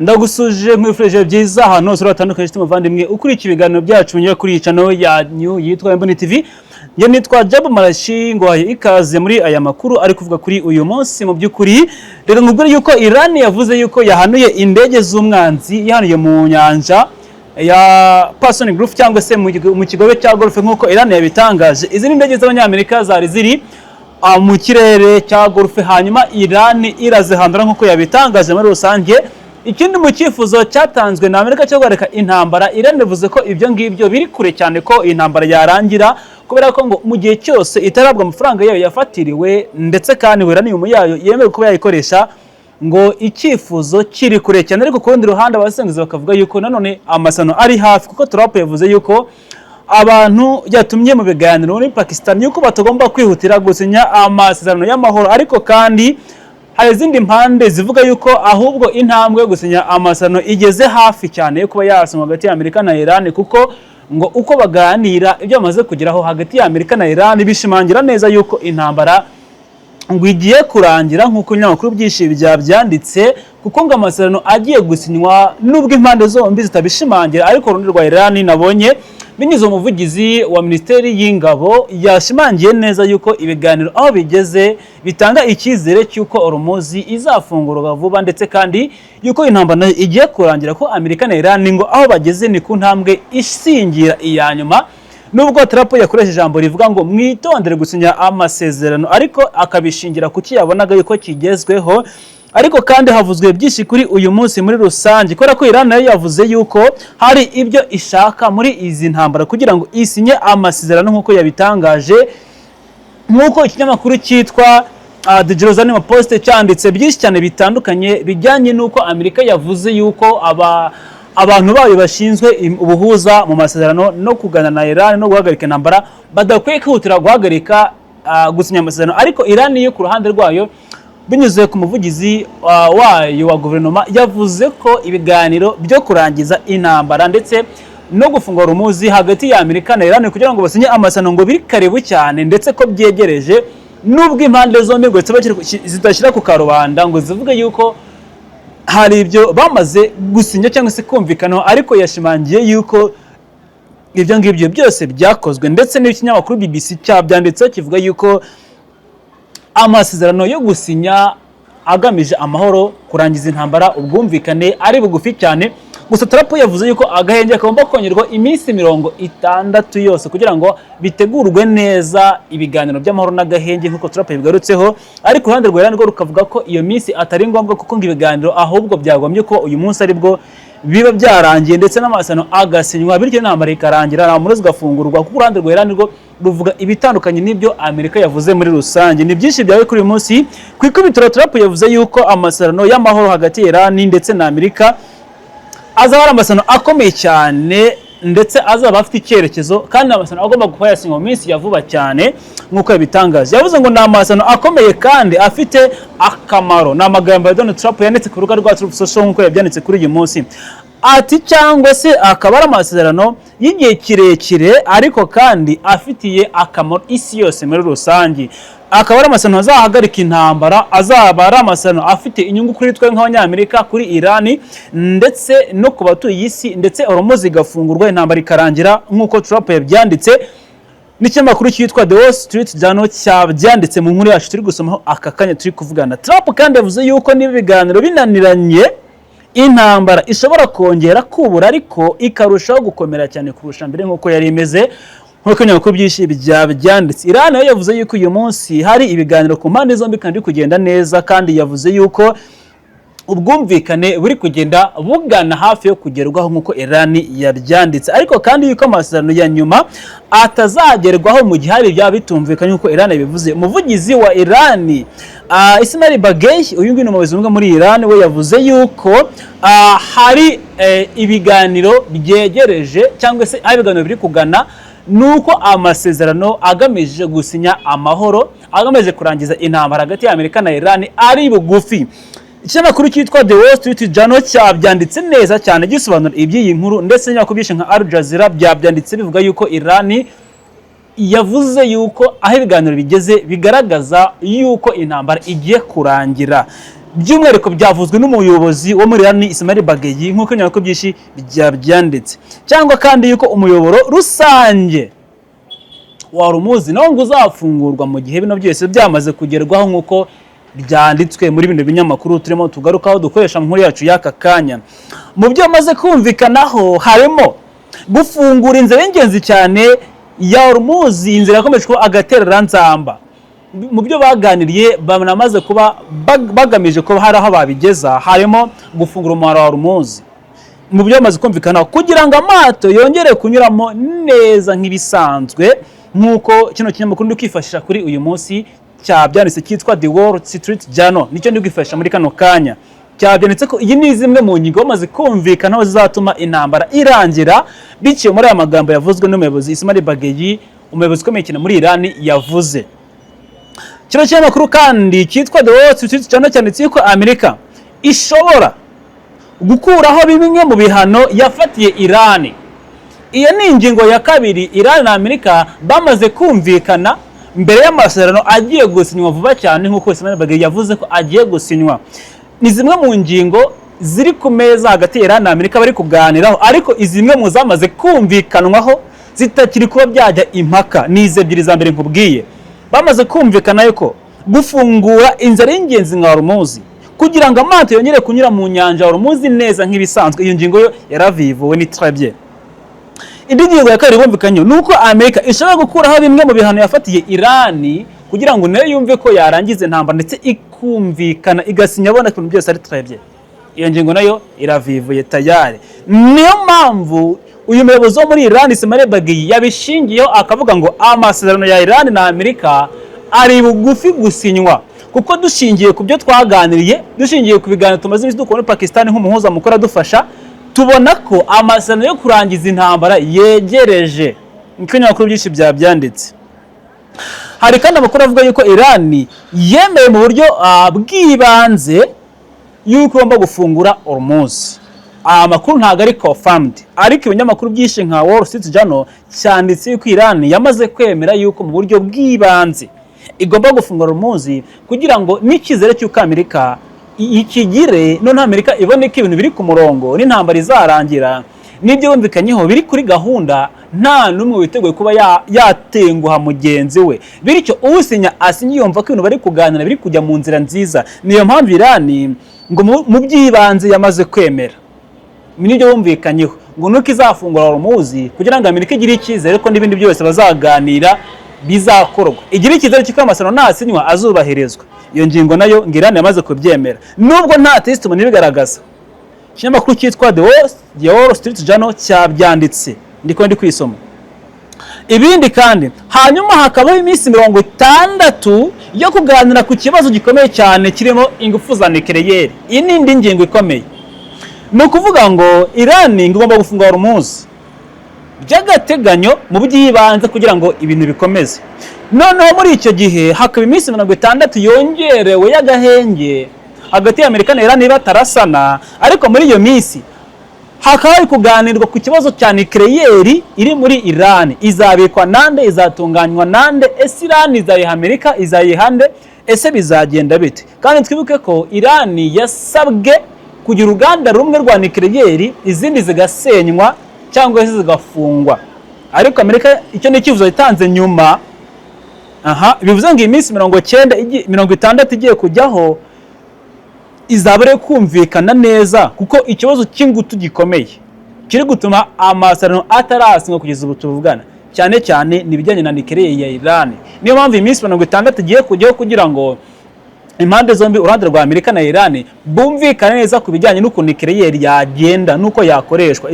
Ndagusuje, nkwifurije byiza ahantu hose hatandukanye, inshuti muvandimwe ukurikiye ibiganiro byacu munyura kuri iyi channel yanyu yitwa Imboni TV. Njye nitwa Jabu Marashi, ngwaye ikaze muri aya makuru ari kuvuga kuri uyu munsi. Mu by'ukuri, reka nkubwire yuko Iran yavuze yuko yahanuye indege z'umwanzi, yahanuye mu nyanja ya Persian Gulf cyangwa se mu kigobe cya Gulf, nk'uko Iran yabitangaje. Izi ni indege z'Abanyamerika zari ziri mu kirere cya Gulf, hanyuma Iran irazihandura nk'uko yabitangaje muri rusange. Ikindi, mu cyifuzo cyatanzwe na Amerika cyo guhagarika intambara, Iran yavuze ko ibyo ngibyo biri kure cyane ko intambara yarangira, kubera ko ngo mu gihe cyose itarabwa amafaranga yayo yafatiriwe, ndetse kandi uranium yayo yemewe kuba yayikoresha, ngo icyifuzo kiri kure cyane. Ariko ku rundi ruhande, abasenguzi bakavuga yuko nanone amasano ari hafi, kuko Trump yavuze yuko abantu yatumye mu biganiro muri Pakistan yuko batagomba kwihutira gusinya amasezerano y'amahoro. Ariko kandi hari izindi mpande zivuga yuko ahubwo intambwe yo gusinya amasezerano igeze hafi cyane yo kuba yasinywa hagati ya Amerika na Iran, kuko ngo uko baganira, ibyo bamaze kugeraho hagati ya Amerika na Iran bishimangira neza yuko intambara ngo igiye kurangira, nk'uko ibinyamakuru byinshi byabyanditse, kuko ngo amasezerano agiye gusinywa nubwo impande zombi zitabishimangira. Ariko urundi rwa Iran nabonye binyuze mu muvugizi wa minisiteri y'ingabo yashimangiye neza yuko ibiganiro aho bigeze bitanga icyizere cy'uko Hormuz izafungurwa vuba, ndetse kandi yuko intambara igiye kurangira, ko Amerika na Iran ngo aho bageze ni ku ntambwe isingira iya nyuma. Nubwo Trump yakoresheje ijambo rivuga ngo "mwitondere gusinya amasezerano", ariko akabishingira ku cyo yabonaga yuko kigezweho. Ariko kandi havuzwe byinshi kuri uyu munsi muri rusange, kubera ko Iran nayo yavuze yuko hari ibyo ishaka muri izi ntambara kugira ngo isinye amasezerano nk'uko yabitangaje, nk'uko ikinyamakuru cyitwa The Jerusalem Post cyanditse byinshi cyane bitandukanye bijyanye n'uko Amerika yavuze yuko abantu bayo bashinzwe ubuhuza mu masezerano no kugana na Iran no guhagarika intambara badakwiye kwihutira guhagarika gusinya amasezerano. Ariko Iran yo ku ruhande rwayo, binyuze ku muvugizi wayo wa guverinoma, yavuze ko ibiganiro byo kurangiza intambara ndetse no gufungura Hormuz hagati ya Amerika na Iran kugira ngo basinye amasezerano ngo biri karibu cyane, ndetse ko byegereje, nubwo impande zombi ngo zidashyira ku karubanda ngo zivuge yuko hari ibyo bamaze gusinya cyangwa se kumvikanaho. Ariko yashimangiye yuko ibyo ngibyo byose byakozwe, ndetse n'ikinyamakuru BBC cyabyanditseho kivuga yuko amasezerano yo gusinya agamije amahoro, kurangiza intambara, ubwumvikane ari bugufi cyane. Gusa Trump yavuze yuko agahenge kagomba kongerwa iminsi 60 yose kugira ngo bitegurwe neza ibiganiro by'amahoro n'agahenge, nk'uko Trump yabigarutseho. Ariko uruhande rwa Iran rwo rukavuga ko iyo minsi atari ngombwa, kuko ngo ibiganiro ahubwo byagombye ko uyu munsi aribwo biba byarangiye, ndetse n'amasezerano agasinywa, bityo intambara ikarangira, nta murozi ugafungurwa, kuko uruhande rwa Iran rwo ruvuga ibitandukanye n'ibyo Amerika yavuze muri rusange. Ni byinshi byawe kuri uyu munsi. Ku ikubitiro, Trump yavuze yuko amasezerano y'amahoro hagati ya Iran ndetse na Amerika azaba ari amasezerano akomeye cyane, ndetse azaba afite icyerekezo, kandi amasezerano agomba kuba yasinywa mu minsi ya vuba cyane, nk'uko yabitangaje. Yavuze ngo ni amasezerano akomeye kandi afite akamaro. Ni amagambo ya Donald Trump yanditse ku rubuga rwa Truth Social, nk'uko yabyanditse kuri uyu munsi. Ati cyangwa se akaba ari amasezerano y'igihe kirekire, ariko kandi afitiye akamaro isi yose muri rusange, akaba ari amasezerano azahagarika intambara, azaba ari amasezerano afite inyungu kuri twe nk'Abanyamerika, kuri Irani ndetse no ku batuye isi, ndetse Hormuz igafungurwa, intambara ikarangira, nk'uko Trump yabyanditse. N'ikinyamakuru cyitwa The Wall Street Journal cyabyanditse mu nkuru yacu turi gusomaho aka kanya turi kuvugana. Trump kandi yavuze yuko niba ibiganiro binaniranye, intambara ishobora kongera kubura, ariko ikarushaho gukomera cyane kurusha mbere nk'uko yari imeze, nk'uko ibinyamakuru byinshi byabyanditse. Iran nayo yavuze yuko uyu munsi hari ibiganiro ku mpande zombi kandi biri kugenda neza, kandi yavuze yuko ubwumvikane buri kugenda bugana hafi yo kugerwaho, nk'uko Iran yabyanditse. Ariko kandi yuko amasezerano ya nyuma atazagerwaho mu gihe hari ibyaba bitumvikanye, nk'uko Iran yabivuze. Umuvugizi wa Iran, Ismail Baghaei, uyu nguyu ni umuyobozi umwe muri Iran, we yavuze yuko hari ibiganiro byegereje cyangwa se aho ibiganiro biri kugana, nuko amasezerano agamije gusinya amahoro, agamije kurangiza intambara hagati ya Amerika na Iran ari bugufi. Ikinyamakuru cyitwa The Wall Street Journal cyabyanditse neza cyane gisobanura iby'iyi nkuru, ndetse n'ibinyamakuru byinshi nka Al Jazeera byabyanditse bivuga yuko Iran yavuze yuko aho ibiganiro bigeze bigaragaza yuko intambara igiye kurangira. By'umwihariko byavuzwe n'umuyobozi wo muri Iran, Ismail Baghaei, nk'uko ibinyamakuru byinshi byabyanditse, cyangwa kandi yuko umuyoboro rusange wa Hormuz nawo ngo uzafungurwa mu gihe bino byose byamaze kugerwaho, nk'uko byanditswe muri bino binyamakuru turimo tugarukaho dukoresha mu nkuru yacu y'aka kanya. Mu byo bamaze kumvikanaho harimo gufungura inzira y'ingenzi cyane ya Hormuz, inzira yakomeje kuba agatereranzamba. Mu byo baganiriye banamaze kuba bagamije kuba hari aho babigeza, harimo gufungura umuhora wa Hormuz. Mu byo bamaze kumvikanaho, kugira ngo amato yongere kunyuramo neza nk'ibisanzwe, nk'uko kino kinyamakuru ndi kwifashisha kuri uyu munsi cyabyanditse, cyitwa The Wall Street Journal, nicyo ndi kwifashisha muri kano kanya. Cyabyanditse ko iyi ni zimwe mu ngingo bamaze kumvikanaho zizatuma intambara irangira, biciye muri aya magambo yavuzwe n'umuyobozi Ismail Baghaei, umuyobozi ukomeye cyane muri Iran, yavuze. Kino kinyamakuru kandi cyitwa The Wall Street Journal cyanditse ko Amerika ishobora gukuraho bimwe mu bihano yafatiye Iran. Iyo ni ingingo ya kabiri Iran na Amerika bamaze kumvikana mbere y'amasezerano agiye gusinywa vuba cyane, nk'uko Ismail Baghaei yavuze ko agiye gusinywa. Ni zimwe mu ngingo ziri ku meza hagati ya Iran na Amerika bari kuganiraho, ariko zimwe mu zamaze kumvikanwaho zitakiri kuba byajya impaka ni izi ebyiri za mbere nkubwiye. Bamaze kumvikana yuko gufungura inzira y'ingenzi nka Hormuz kugira ngo amato yongere kunyura mu nyanja ya Hormuz neza nk'ibisanzwe, iyo ngingo yo yaravivuwe, ni très bien. Indi ngingo ya kabiri bumvikanye ni uko Amerika ishobora gukuraho bimwe mu bihano yafatiye Irani kugira ngo nayo yumve ko yarangiza intambara, ndetse ikumvikana, igasinya abona ko ibintu byose ari très bien. Iyo ngingo nayo iravivuye tayari. Niyo mpamvu uyu muyobozi wo muri Iran, Ismail Baghaei, yabishingiyeho akavuga ngo amasezerano ya Iran na Amerika ari bugufi gusinywa, kuko dushingiye ku byo twaganiriye, dushingiye ku biganiro tumaze iminsi dukora muri Pakistan nk'umuhuza mukuru adufasha, tubona ko amasezerano yo kurangiza intambara yegereje, niko ibinyamakuru byinshi byabyanditse. Hari kandi amakuru avuga yuko Iran yemeye mu buryo bw'ibanze yuko igomba gufungura Hormuz. Aya makuru ntabwo ari confirmed, ariko ibinyamakuru byinshi nka Wall Street Journal cyanditse yuko Iran yamaze kwemera yuko mu buryo bw'ibanze igomba gufungura Hormuz, kugira ngo n'icyizere cy'uko Amerika ikigire, noneho Amerika ibone ko ibintu biri ku murongo n'intambara izarangira n'ibyo bumvikanyeho biri kuri gahunda, nta n'umwe witeguye kuba yatenguha mugenzi we, bityo usinya asinye yumva ko ibintu bari kuganira biri kujya mu nzira nziza. Niyo mpamvu Irani ngo mu by'ibanze yamaze kwemera nibyo bumvikanyeho, ngo nuko izafungura Hormuz kugira ngo Amerika igire icyizere ko n'ibindi byose bazaganira bizakorwa, igire icyizere cy'uko amasezerano nasinywa azubahirizwa. Iyo ngingo nayo ngo Iran yamaze kubyemera, nubwo nta testimony ibigaragaza. Ikinyamakuru cyitwa The Wall Street Journal cyabyanditse, ndiko ndi kwisoma. Ibindi kandi, hanyuma hakabaho iminsi 60 yo kuganira ku kibazo gikomeye cyane kirimo ingufu za nucléaire. Iyi ni indi ngingo ikomeye. Ni ukuvuga ngo Iran ngo igomba gufunga Hormuz by'agateganyo mu by'ibanze kugira ngo ibintu bikomeze, noneho muri icyo gihe hakaba iminsi 60 yongerewe y'agahenge hagati ya Amerika na Iran batarasana, ariko muri iyo minsi hakaba hari kuganirwa ku kibazo cya nucléaire iri muri Iran: izabikwa nande? Izatunganywa nande? Ese Iran izayiha Amerika? Izayiha nde? Ese bizagenda bite? Kandi twibuke ko Iran yasabwe kugira uruganda rumwe rwa nucléaire, izindi zigasenywa cyangwa se zigafungwa, ariko Amerika icyo ni icyifuzo yatanze nyuma. Aha bivuze ngo iyi minsi 90, 60 igiye kujyaho izaba ari kumvikana neza, kuko ikibazo cy'ingutu gikomeye kiri gutuma amasezerano atarasinywa kugeza ubu tuvugana cyane cyane ni ibijyanye na nucléaire ya Iran. Niyo mpamvu iyi minsi 60 igiye kujyaho kugira ngo impande zombi, uruhande rwa Amerika na Iran, bumvikane neza ku bijyanye n'ukuntu nucléaire yagenda n'uko yakoreshwa: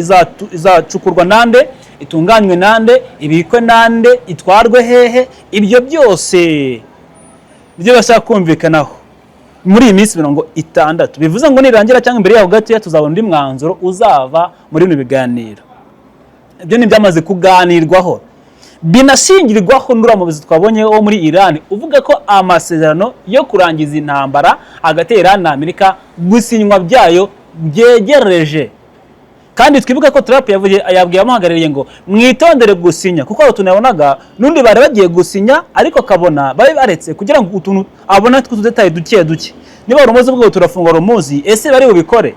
izacukurwa nande, itunganywe nande, ibikwe nande, itwarwe hehe? Ibyo byose nibyo bashaka kumvikanaho muri iyi minsi 60. Bivuze ngo nirangira cyangwa imbere yaho gatoya tuzabona undi mwanzuro uzava muri bino biganiro. Ibyo ni ibyamaze kuganirwaho, binashingirwaho n'uriya muyobozi twabonye wo muri Iran uvuga ko amasezerano yo kurangiza intambara hagati ya Iran na Amerika gusinywa byayo byegereje, kandi ko amasezerano nasinywa Kandi twibuke ko Trump yavuye, yabwiye abamuhagarariye ngo mwitondere gusinya, kuko hari utuntu yabonaga n'undi bari bagiye gusinya, ariko akabona bari baretse kugira ngo utuntu abona tw'utudétails duke duke, niba Hormuz bwo turafunga Hormuz, ese bari bubikore?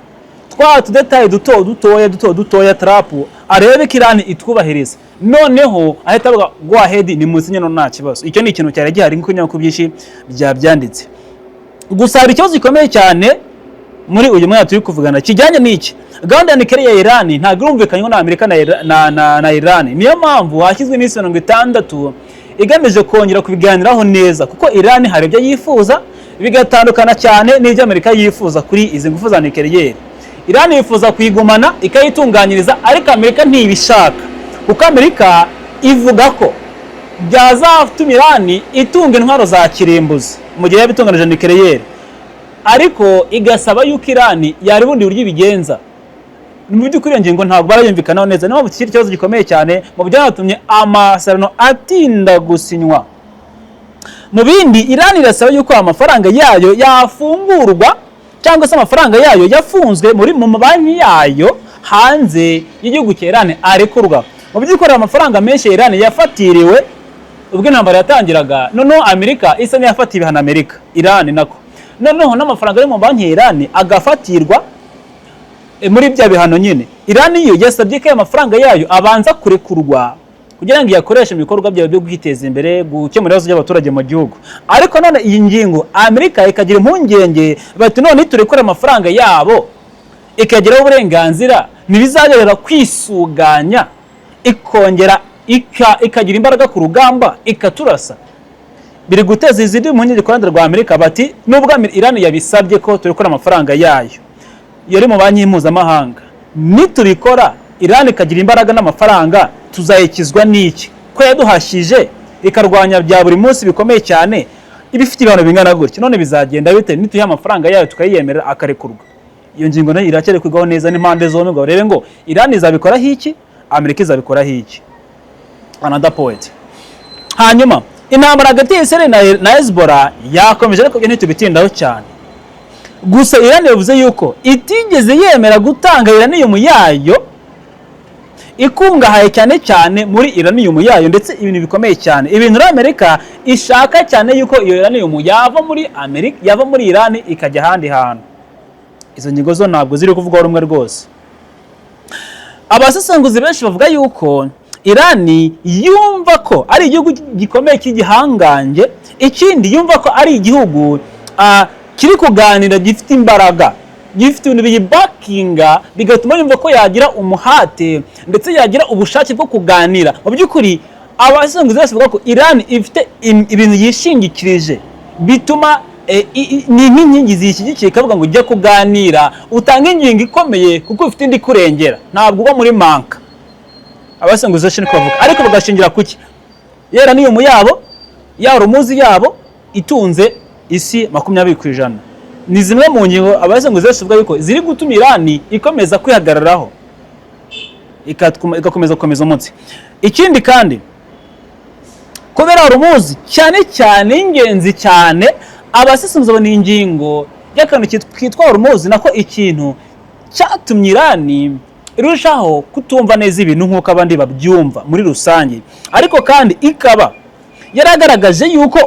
Twa tudétails duto dutoya duto dutoya Trump arebe ko Iran itwubahiriza, noneho ahita avuga "Go ahead, ni musinye, no nta kibazo." Icyo ni ikintu cyari gihari nk'uko ibinyamakuru byinshi byabyanditse. Gusa hari ikibazo gikomeye cyane muri uyu mwanya turi kuvugana kijyanye n'iki: gahunda ya nucléaire ya Iran ntabwo irumvikanyweho na Amerika na Iran. Niyo mpamvu hashyizwe iminsi 60 igamije kongera kubiganiraho neza, kuko Iran hari ibyo yifuza bigatandukana cyane n'ibyo Amerika yifuza kuri izi ngufu za nucléaire. Iran yifuza kuyigumana ikayitunganyiriza, ariko Amerika ntibishaka, kuko Amerika ivuga ko byazatuma Iran itunga intwaro za kirimbuzi mu gihe yaba itunganije nucléaire, ariko igasaba yuko Iran yari bundi buryo ibigenza. Mu by'ukuri iyo ngingo ntabwo barayumvikanaho neza. Niyo mpamvu kikiri ikibazo gikomeye cyane mu byanatumye amasezerano atinda gusinywa. Mu bindi, Iran irasaba yuko amafaranga yayo yafungurwa, cyangwa se amafaranga yayo yafunzwe mu mabanki yayo hanze y'igihugu cya Iran arekurwa. Mu by'ukuri amafaranga menshi ya Iran yafatiriwe ubwo intambara yatangiraga, noneho Amerika isa n'iyafatiye ibihano Amerika, Iran nako, noneho n'amafaranga ari mu banki ya Iran agafatirwa muri bya bihano nyine. Iran yo yasabye ko ayo mafaranga yayo abanza kurekurwa kugira ngo iyakoreshe mu bikorwa byayo byo kwiteza imbere, gukemura ibibazo by'abaturage mu gihugu. Ariko none iyi ngingo Amerika ikagira impungenge, bati none niturekura amafaranga yabo ikageraho uburenganzira, ntibizagera kwisuganya ikongera ikagira imbaraga ku rugamba ikaturasa? Biri guteza izindi mpungenge ku ruhande rwa Amerika, bati nubwo Iran yabisabye ko turekura amafaranga yayo yari mu banki mpuzamahanga, nitubikora Iran ikagira imbaraga n'amafaranga, tuzayikizwa n'iki ko yaduhashije ikarwanya bya buri munsi bikomeye cyane, iba ifite ibihano bingana gutya? None bizagenda bite nituyiha amafaranga yayo tukayiyemerera akarekurwa? Iyo ngingo nayo iracyari kwigwaho neza n'impande zombi ngo barebe ngo Iran izabikoraho iki, Amerika izabikoraho iki. Another point. Hanyuma intambara hagati ya Israel na Hezbollah yakomeje, ariko ibyo ntitubitindaho cyane. Gusa Iran yavuze yuko itigeze yemera gutanga uranium yayo ikungahaye cyane cyane muri uranium yayo, ndetse ibintu bikomeye cyane, ibintu muri Amerika ishaka cyane yuko iyo uranium yava muri Amerika, yava muri Iran ikajya ahandi hantu. Izo ngingo zo ntabwo ziri kuvugwaho rumwe rwose. Abasesenguzi benshi bavuga yuko Irani yumva ko ari igihugu gikomeye cy'igihangange, ikindi yumva ko ari igihugu kiri kuganira, gifite imbaraga, gifite ibintu biyibakinga, bigatuma yumva ko yagira umuhate ndetse yagira ubushake bwo kuganira. Mu by'ukuri abasesenguzi bose bavuga ko Irani ifite ibintu yishingikirije bituma ni nk'inkingi ziyishyigikiye, ikavuga ngo ujye kuganira utange ingingo ikomeye kuko ufite indi ikurengera, ntabwo uba muri manka. Abasesenguzi benshi niko bavuga, ariko bagashingira kuki? Uranium yabo ya Hormuz yabo itunze isi 20%. Ni zimwe mu ngingo abasesenguzi benshi bavuga yuko ziri gutuma Irani ikomeza kwihagararaho, igakomeza gukomeza umunsi. Ikindi kandi, kubera Hormuz cyane cyane ingenzi cyane, abasesenguzi babona ingingo y'akantu kitwa Hormuz nako ikintu cyatumye Irani irushaho kutumva neza ibintu nk'uko abandi babyumva muri rusange, ariko kandi ikaba yaragaragaje yuko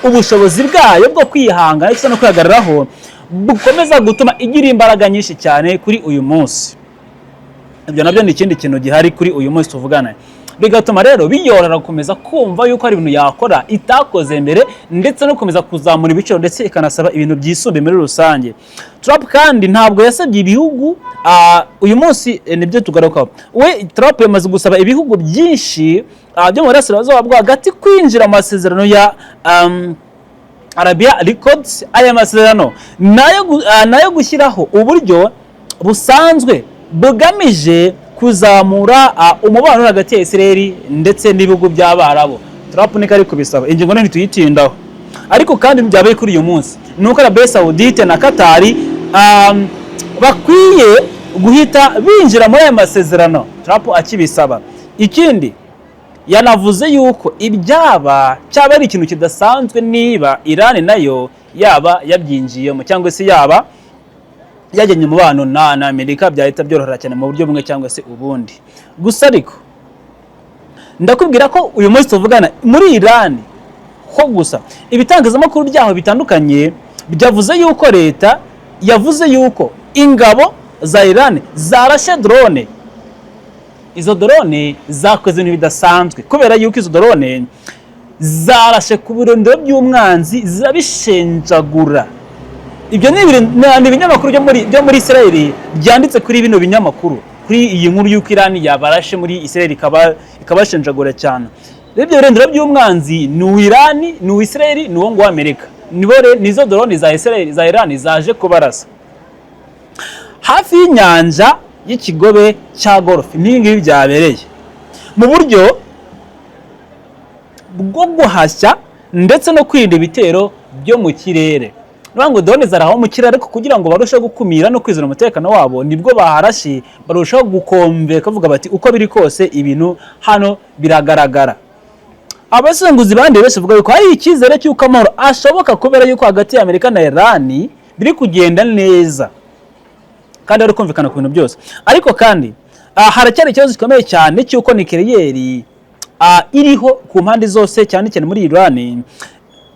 ubushobozi bwayo bwo kwihangana ndetse no kwihagararaho bukomeza gutuma igira imbaraga nyinshi cyane kuri uyu munsi. Ibyo nabyo ni ikindi kintu gihari kuri uyu munsi tuvugana, bigatuma rero biyorohera gukomeza kumva yuko hari ibintu yakora itakoze mbere, ndetse no gukomeza kuzamura ibiciro, ndetse ikanasaba ibintu byisumbuye muri rusange. Trump kandi ntabwo yasabye ibihugu uyu munsi nibyo tugarukaho. We Trump yamaze gusaba ibihugu byinshi byo mu burasirazuba bwo hagati kwinjira mu masezerano ya Arabia Accords. Aya masezerano nayo gushyiraho uburyo busanzwe bugamije kuzamura umubano uri hagati ya Israel ndetse n'ibihugu by'Abarabu. Trump niko ari kubisaba. Ingingo nini tuyitindaho, ariko kandi byabaye kuri uyu munsi ni uko Arabia Saoudite na Qatar bakwiye guhita binjira muri aya masezerano Trump akibisaba. Ikindi yanavuze yuko ibyaba cyaba ari ikintu kidasanzwe niba Iran nayo yaba yabyinjiyemo cyangwa se yaba Yajyanye umubano na Amerika byahita byorohera cyane mu buryo bumwe cyangwa se ubundi. Gusa ariko ndakubwira ko uyu munsi tuvugana, muri Iran ho gusa ibitangazamakuru byaho bitandukanye byavuze yuko leta yavuze yuko ingabo za Iran zarashe drone. Izo drone zakoze ibintu bidasanzwe, kubera yuko izo drone zarashe ku birindiro by'umwanzi zirabishenjagura. Ibyo ni ibinyamakuru byo muri Israel byanditse kuri bino binyamakuru, kuri iyi nkuru y'uko Iran yabarashe muri Israel ikabashenjagura cyane. Rero ibyo birindiro by'umwanzi ni uwa Iran, ni uwa Israel, ni uwo nguwo Amerika. Nibo nizo drone za Israel, za Iran zaje kubarasa hafi y'inyanja y'ikigobe cya Golf. N'ibi ngibi byabereye mu buryo bwo guhashya ndetse no kwirinda ibitero byo mu kirere. Ni ngo drone zaraho mu kirere, ariko kugira ngo barusheho gukumira no kwizera umutekano wabo, nibwo baharashe, barushaho gukomveka, bavuga bati: "Uko biri kose ibintu hano biragaragara." Abasenguzi bandi benshi bavuga yuko hari icyizere cy'uko amahoro ashoboka, kubera yuko hagati ya Amerika na Iran biri kugenda neza kandi ari kumvikana ku bintu byose. Ariko kandi haracyari ikibazo gikomeye cyane cy'uko nucléaire iriho ku mpande zose, cyane cyane muri Iran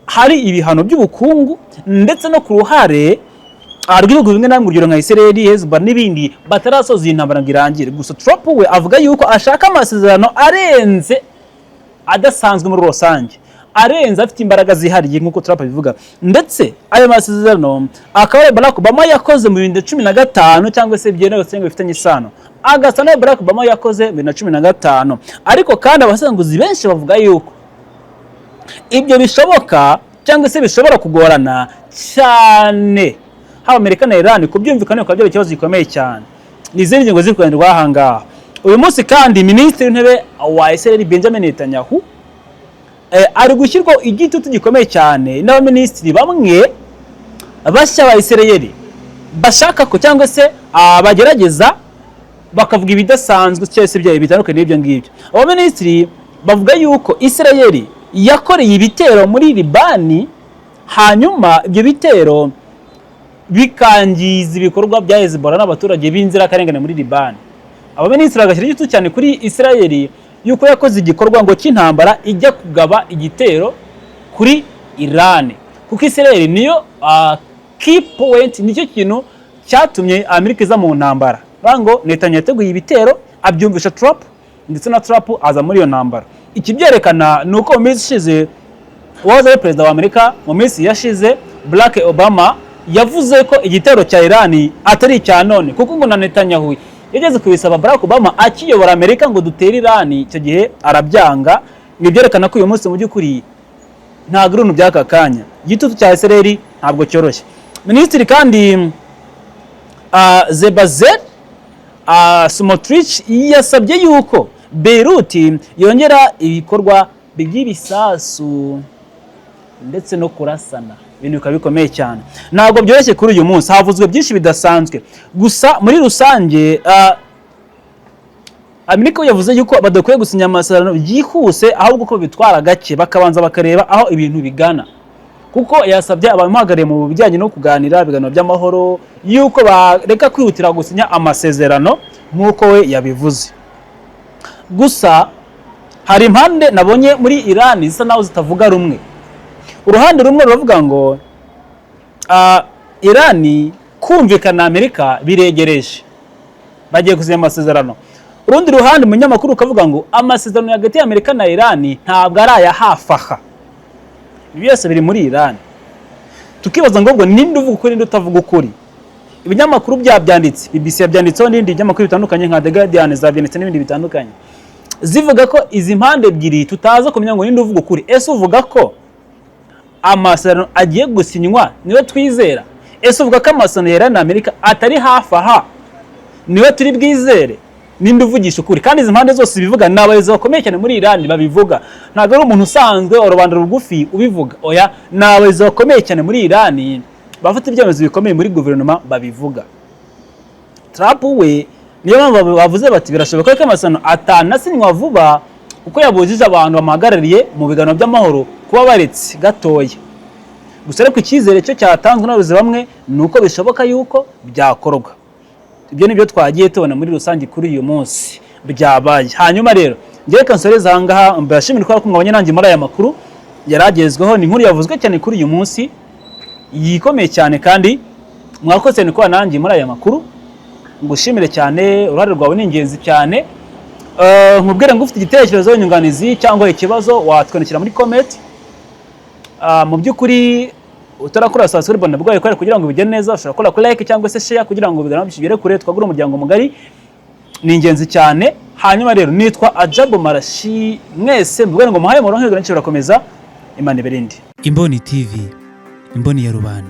hari ibihano by'ubukungu, ndetse no ku ruhare rw'ibihugu bimwe na bimwe, urugero nka Israel, Hezbollah n'ibindi, batarasoza iyi ntambara ngo irangire. Gusa Trump we avuga yuko ashaka amasezerano arenze, adasanzwe muri rusange, arenze, afite imbaraga zihariye nk'uko Trump abivuga. Ndetse ayo masezerano akaba ari Barack Obama yakoze mu 2015, cyangwa se byemewe cyangwa bifitanye isano, agasa n'ayo Barack Obama yakoze mu 2015. Ariko kandi abasenguzi benshi bavuga yuko ibyo bishoboka cyangwa se bishobora kugorana cyane, haba Amerika na Iran kubyumvikana bikaba byaba ikibazo gikomeye cyane. Ni izindi ngingo ziri kuganirwaho aha ngaha uyu munsi. Kandi Minisitiri w'Intebe wa Israel, Benjamin Netanyahu, ari gushyirwaho igitutu gikomeye cyane n'abaminisitiri bamwe bashya ba Israel, bashaka ko cyangwa se bagerageza bakavuga ibidasanzwe cyangwa se ibyaha bitandukanye n'ibyo ngibyo. Abaminisitiri bavuga yuko Israel yakoreye ibitero muri Libani, hanyuma ibyo bitero bikangiza ibikorwa bya Hezbollah n'abaturage b'inzirakarengane muri Libani. Abaminisitiri bagashyira igitutu cyane kuri Israel yuko yakoze igikorwa ngo cy'intambara ijya kugaba igitero kuri Iran, kuko Israel niyo key point, nicyo kintu cyatumye Amerika iza mu ntambara. Bavuga ngo Netanyahu yateguye ibitero, abyumvisha Trump, ndetse na Trump aza muri iyo ntambara. Ikibyerekana ni uko mu minsi ishize, uwahoze ari perezida wa Amerika mu minsi yashize, Barack Obama, yavuze ko igitero cya Iran atari icya none, kuko ngo na Netanyahu yageze kubisaba Barack Obama akiyobora Amerika ngo dutere Iran, icyo gihe arabyanga. Ibi byerekana ko uyu munsi mu by'ukuri ntabwo ari ibintu by'aka kanya. Igitutu cya Israel ntabwo cyoroshye. Minisitiri kandi Bezalel Smotrich yasabye yuko Beirut yongera ibikorwa by'ibisasu ndetse no kurasana, ibintu bikaba bikomeye cyane. Ntabwo byoroshye kuri uyu munsi, havuzwe byinshi bidasanzwe. Gusa muri rusange Amerika yavuze yuko badakwiye gusinya amasezerano byihuse, ahubwo ko bitwara gake, bakabanza bakareba aho ibintu bigana, kuko yasabye abamuhagarariye mu bijyanye no kuganira ibiganiro by'amahoro yuko bareka kwihutira gusinya amasezerano nk'uko we yabivuze. Gusa hari impande nabonye muri Iran zisa naho zitavuga rumwe. Uruhande rumwe ruravuga ngo Iran kumvikana na Amerika biregereje, bagiye gusinya amasezerano. Urundi ruhande, umunyamakuru ukavuga ngo amasezerano hagati ya Amerika na Iran ntabwo ari aya hafi aha. Ibi byose biri muri Iran. Tukibaza ngo ubwo ninde uvuga ukuri, ninde utavuga ukuri? Ibinyamakuru byabyanditse, BBC yabyanditseho n'ibindi binyamakuru bitandukanye nka The Guardian zabyanditse n'ibindi bitandukanye, zivuga ko izi mpande ebyiri tutaza kumenya ngo ninde uvuga ukuri. Ese uvuga ko amasezerano agiye gusinywa niwe twizera? Ese uvuga ko amasezerano ya Iran na Amerika atari hafi aha niwe turi bwizere? Ninde uvugisha ukuri? Kandi izi mpande zose bivuga ni abayobozi bakomeye cyane muri Iran babivuga, ntabwo ari umuntu usanzwe wa rubanda rugufi ubivuga. Oya, ni abayobozi bakomeye cyane muri Iran bafata ibyemezo bikomeye muri guverinoma babivuga. Trump we niyo mpamvu bavuze bati birashoboka ko amasezerano atanasinywa vuba, kuko yabujije abantu bamuhagarariye mu biganiro by'amahoro kuba baretse gatoya. Gusa ariko icyizere cyo cyatanzwe n'abayobozi bamwe ni uko bishoboka yuko byakorwa. Ibyo ni byo twagiye tubona muri rusange kuri uyu munsi byabaye. Hanyuma rero ngewe reka nsoreze aha ngaha, mbashimire ko mwabonye nanjye muri aya makuru yari agezweho. Ni inkuru yavuzwe cyane kuri uyu munsi, yikomeye cyane, kandi mwakoze cyane kuba nanjye muri aya makuru. Ngushimire cyane, uruhare rwawe ni ingenzi cyane. Nkubwire ngo ufite igitekerezo, inyunganizi cyangwa ikibazo, watwandikira muri comment. Mu by'ukuri utarakora subscribe nabwo wayikora kugira ngo bigende neza. Ushobora gukora kuri like cyangwa se share kugira ngo ibiganiro bigere kure, twagure umuryango mugari, ni ingenzi cyane. Hanyuma rero nitwa Ajabu Marashi, mwese mbwira ngo muhaye muronke, birakomeza. Imana iberinde. Imboni TV, imboni ya rubanda.